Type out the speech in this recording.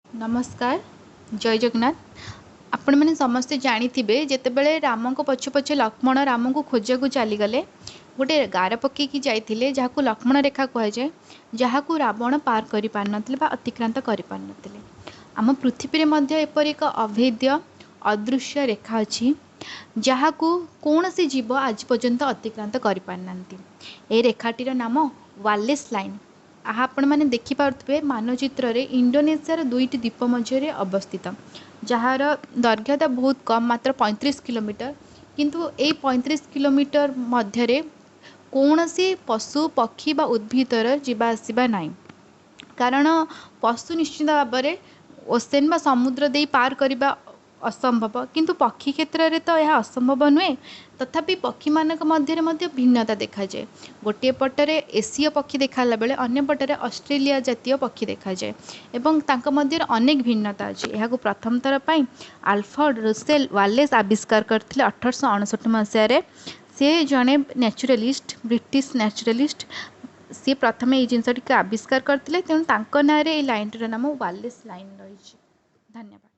ନମସ୍କାର, ଜୟ ଜଗନ୍ନାଥ। ଆପଣମାନେ ସମସ୍ତେ ଜାଣିଥିବେ, ଯେତେବେଳେ ରାମଙ୍କ ପଛେ ପଛେ ଲକ୍ଷ୍ମଣ ରାମଙ୍କୁ ଖୋଜିବାକୁ ଚାଲିଗଲେ, ଗୋଟେ ଗାର ପକେଇକି ଯାଇଥିଲେ, ଯାହାକୁ ଲକ୍ଷ୍ମଣ ରେଖା କୁହାଯାଏ, ଯାହାକୁ ରାବଣ ପାର କରିପାରିନଥିଲେ ବା ଅତିକ୍ରାନ୍ତ କରିପାରିନଥିଲେ। ଆମ ପୃଥିବୀରେ ମଧ୍ୟ ଏପରି ଏକ ଅଭେଦ୍ୟ ଅଦୃଶ୍ୟ ରେଖା ଅଛି, ଯାହାକୁ କୌଣସି ଜୀବ ଆଜି ପର୍ଯ୍ୟନ୍ତ ଅତିକ୍ରାନ୍ତ କରିପାରିନାହାନ୍ତି। ଏ ରେଖାଟିର ନାମ ୱାଲେସ୍ ଲାଇନ୍। ଏହା ଆପଣମାନେ ଦେଖିପାରୁଥିବେ ମାନଚିତ୍ରରେ, ଇଣ୍ଡୋନେସିଆର ଦୁଇଟି ଦ୍ୱୀପ ମଧ୍ୟରେ ଅବସ୍ଥିତ, ଯାହାର ଦୈର୍ଘ୍ୟତା ବହୁତ କମ୍, ମାତ୍ର 35 କିଲୋମିଟର। କିନ୍ତୁ ଏଇ 35 କିଲୋମିଟର ମଧ୍ୟରେ କୌଣସି ପଶୁ ପକ୍ଷୀ ବା ଉଦ୍ଭିଦର ଯିବା ଆସିବା ନାହିଁ। କାରଣ ପଶୁ ନିଶ୍ଚିତ ଭାବରେ ଓସେନ୍ ବା ସମୁଦ୍ର ଦେଇ ପାର କରିବା ଅସମ୍ଭବ, କିନ୍ତୁ ପକ୍ଷୀ କ୍ଷେତ୍ରରେ ତ ଏହା ଅସମ୍ଭବ ନୁହେଁ। ତଥାପି ପକ୍ଷୀମାନଙ୍କ ମଧ୍ୟରେ ମଧ୍ୟ ଭିନ୍ନତା ଦେଖାଯାଏ। ଗୋଟିଏ ପଟରେ ଏସୀୟ ପକ୍ଷୀ ଦେଖାଗଲା ବେଳେ ଅନ୍ୟ ପଟରେ ଅଷ୍ଟ୍ରେଲିଆ ଜାତୀୟ ପକ୍ଷୀ ଦେଖାଯାଏ ଏବଂ ତାଙ୍କ ମଧ୍ୟରେ ଅନେକ ଭିନ୍ନତା ଅଛି। ଏହାକୁ ପ୍ରଥମ ଥର ପାଇଁ ଆଲଫ୍ରେଡ଼ ରୁସେଲ ୱାଲେସ୍ ଆବିଷ୍କାର କରିଥିଲେ 1859 ମସିହାରେ। ସେ ଜଣେ ନ୍ୟାଚୁରାଲିଷ୍ଟ, ବ୍ରିଟିଶ ନ୍ୟାଚୁରାଲିଷ୍ଟ। ସିଏ ପ୍ରଥମେ ଏଇ ଜିନିଷଟିକୁ ଆବିଷ୍କାର କରିଥିଲେ, ତେଣୁ ତାଙ୍କ ନାଁରେ ଏଇ ଲାଇନ୍ଟିର ନାମ ୱାଲେସ୍ ଲାଇନ୍ ରହିଛି। ଧନ୍ୟବାଦ।